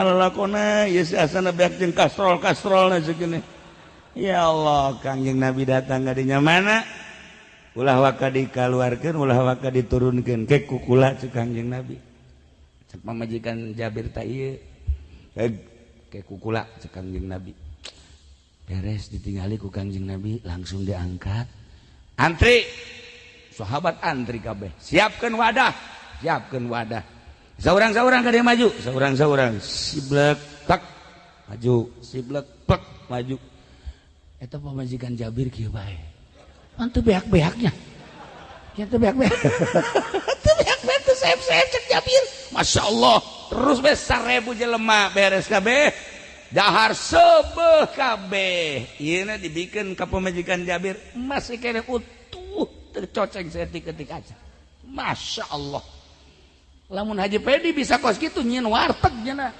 Lalakona ieu si asana beak jeung kastrol-kastrolna segini. Ya Allah, Kangjeng Nabi datang ka dinya mana? Ulah waka dikaluarkeun, ulah waka diturunkeun ke kukula cek Kangjeng Nabi. Cek pamajikan Jabir ta ieu. Ke kukula cek Kangjeng Nabi. Beres ditinggali ku Kangjeng Nabi, langsung diangkat. Antri. Sahabat antri kabeh. Siapkeun wadah, siapkeun wadah. Saurang-saurang ka dia maju, saurang-saurang siblek tak maju, siblek pek maju. Eta pamajikan Jabir kieu bae. Teu beak-beaknya. Ya teu beak-beak. Teu beak-beak teu seep-seep cek Jabir. Masya Allah. Terus be 1000 jelema beres kabeh. Dahar seubeuh kabeh. Ieu na dibikeun ka pamajikan Jabir masih keneh utuh, teu coceng saeutik-eutik aja. Masya Allah. Lamun Haji Pedi bisa kos kitu, nyieun warteg nya.